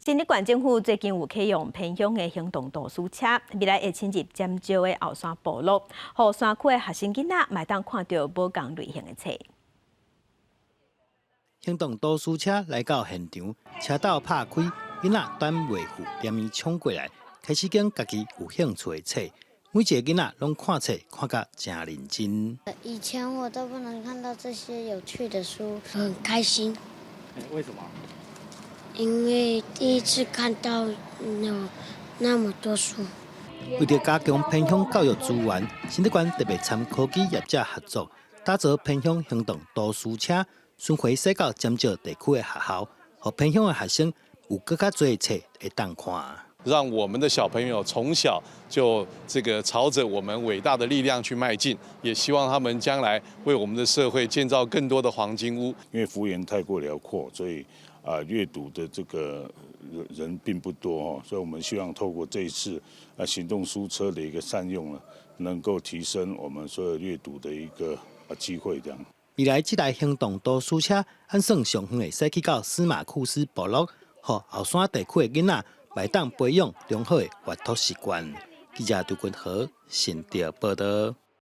新竹縣政府最近有啟用偏鄉的行動圖書車，未來會深入尖石的後山部落，予山區的學生囡仔嘛會當看著無仝類型的冊。行動圖書車來到現場，車斗拍開，囡仔等袂赴，連伊衝過來，開始揀家己有興趣的冊。每一个囡仔攏看冊看甲誠認真。以前我都不能看到這些有趣的書，很開心。為什麼？因為第一次看到有那麼多書。為著加強偏鄉教育資源，新竹縣特別參科技業者合作，打造偏鄉行動圖書車，巡迴駛到尖石地區的學校，予偏鄉的學生有閣較濟冊會當看。讓我們的小朋友從小就這個朝着我們偉大的力量去邁進，也希望他們將來為我們的社會建造更多的黃金屋。因為幅員太過遼闊，所以啊，閱讀的這個人並不多哦，所以我們希望透過這一次啊行動書車的一個善用呢，能夠提升我們所有閱讀的一個啊機會。這樣。未來這台行動圖書車，按算上遠會駛去到司馬庫斯部落，予後山地區的囡仔會當培養良好的閱讀習慣。記者杜君和新竹報導。